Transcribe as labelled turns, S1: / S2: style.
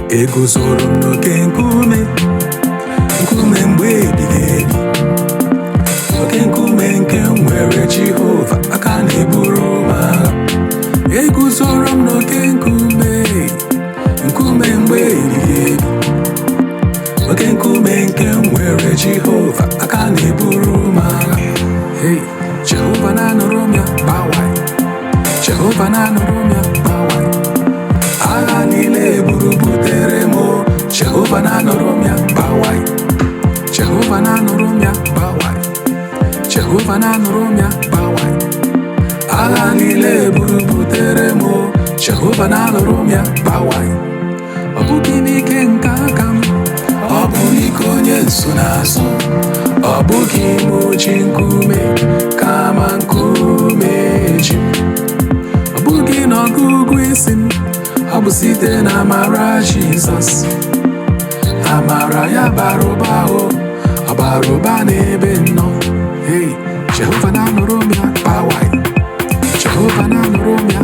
S1: Eguzoro m n'oke nkume, nkume mgbe ebighị ebi, oke nkume nke m nwere Jehova, aka na-eburu m agha. Eguzoro m n'oke nkume, nkume mgbe ebighị ebi, oke nkume nke m nwere Jehova, aka na-eburu m agha. Hey, Jehova na-anụrụ m ya gbawai. Jehova na-anụrụ m ya gbawai. Agha niile buru butere m o. Jehova na-anụrụ m ya gbawai. Jehova na-anụrụ m ya gbawai. Jehova na-anụrụ m ya gbawai. Agha niile buru butere m o. Jehova na-anụrụ m ya gbawai. Ọ bụghị n'ike nke aka m, ọ bụ n'ike onye nsonaazụ. Ọ bụghị m ji nkume, kama nkume ji m. Ọ bụghị n'ọgụgụ isi m, ọ bụ site na amara Jizọs. Amara ya bara ụba o, ọ bara ụba n'ebe m nọ. Hey, Jehova na-anụrụ m ya gbawai. Jehova na-anụrụ m ya.